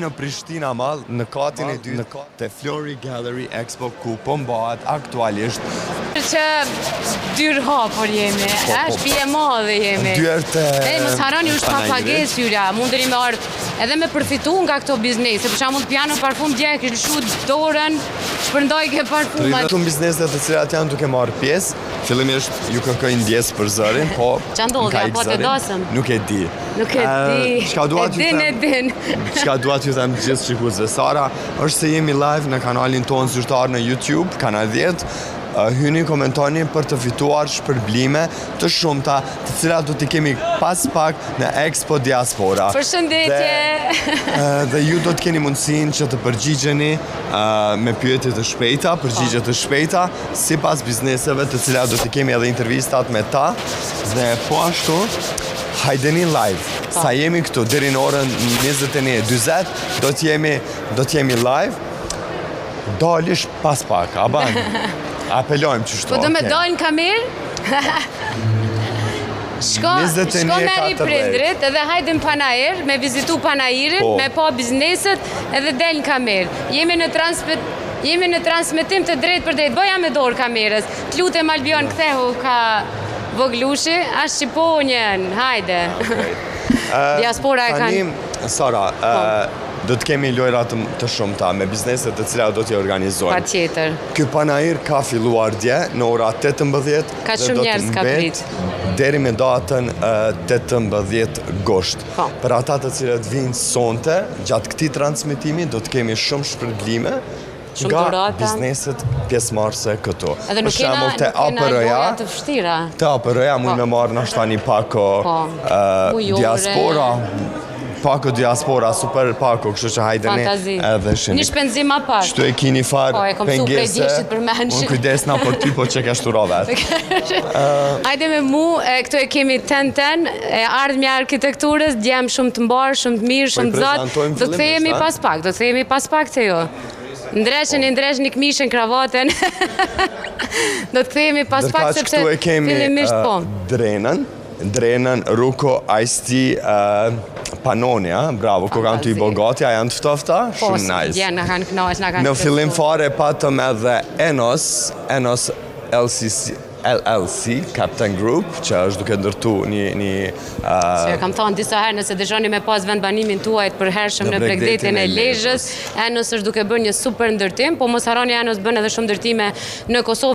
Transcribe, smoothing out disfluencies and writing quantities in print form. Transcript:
në Prishtina Mall, në katin e dytë te Flori Gallery Expo ku po mbahet aktualisht Që dyer hapur jemi, Po, a po. shtëpi e madhe jemi. Dyert e E, mos harroni, është pa panairit. pagesë hyrja, mundeni me ardhë edhe me përfitu nga këto biznese. Për shembull, Piano Parfum dje e kish lëshu dorën, shpërndaj ke parfumat. Shumë biznese të cilat janë duke marrë pjesë. Fillimisht ju kërkoj ndjesë për zërin, po Qa ndodhi, më ka a ik po të zërin. dasëm? Nuk e di. Nuk e di. Çka dua E t'ju din, them? e din. Çka dua t'ju them gjithë shikuesve Sara, është se jemi live në kanalin tonë zyrtar në YouTube, kanal 10. Uh, hyni, komentoni për të fituar shpërblime të shumta, të cilat do t'i kemi pas pak në Expo Diaspora. Përshëndetje. Dhe, uh, dhe ju do të keni mundësinë që të përgjigjeni uh, me pyetje të shpejta, përgjigje të shpejta, sipas bizneseve të cilat do t'i kemi edhe intervistat me ta. Dhe po ashtu, hajdeni live. Sa jemi këtu deri në orën 21:40 do të jemi do të jemi live. Dalish pas pak, a ban? Apelojmë qështu. Po do me okej. dalë në kamerë? Shko, 21 shko merri 40. prindrit edhe hajde në panair, me vizitu panairin, Po. me pa bizneset edhe del në kamerë. Jemi në transmet Jemi në transmetim të drejt për drejt. Bëja me dorë kamerës. Të lutem Albion, kthehu ka voglushi, a shqiponjen, hajde. Diaspora e kanë. Tani, Sara, ë, do të kemi lojra të, të shumta me biznese të cilat do t'i organizojmë. Patjetër. Ky panair ka filluar dje në ora 18 Ka dhe shumë do të njerëz ka mbet prit. deri me datën ë, 18 gusht. Po. Për ata të cilët vinë sonte, gjatë këtij transmetimi do të kemi shumë shpërblime Shumë nga dhurata. bizneset pjesëmarrëse këtu. Edhe nuk Për shembull, kena, te nuk kena APR-ja, loja të vështira. Te APR-ja mund Po. me marrë nashta një pako Po. ë, Mujore. diaspora, pako diaspora, super pako, kështu që hajdeni Fantazi. edhe shini. Një shpenzim ma pak. Qëtu e kini farë Po, e kom mësu prej pengese. djeshtit përmendsh. Unë kujdesna për ty, po që ke shturo vetë. Hajde me mu, e, këtu e kemi ten ten, e ardhmja e arkitekturës, djem shumë të mbarë, shumë të mirë, shumë të zot. Po prezantojmë Do të themi fillimisht, a? pas pak, do të themi pas pak te ju. Ndresheni, ndresheni këmishën, kravaten. do të themi pas pak Ndërkaq sepse këtu e kemi fillimisht ë, po. Drenën, Drenën, Ruko, Ice Tea, ë, Panonia, bravo, ku kanë ty i Fantazi. Bogati, a janë të ftofta? Po, Shumë nice. Dje na kanë kënaqur, na kanë Në fillim kënaqur. fare patëm edhe Enos, Enos LCC, LLC, Captain Group, që është duke ndërtu një, një Se kam thonë disa herë nëse dëshoni me pas vendbanimin tuaj të përhershëm Në në bregdetin e Lezhës, Enos është duke bërë një super ndërtim, po mos harroni Enos bën edhe shumë ndërtime në Kosovë.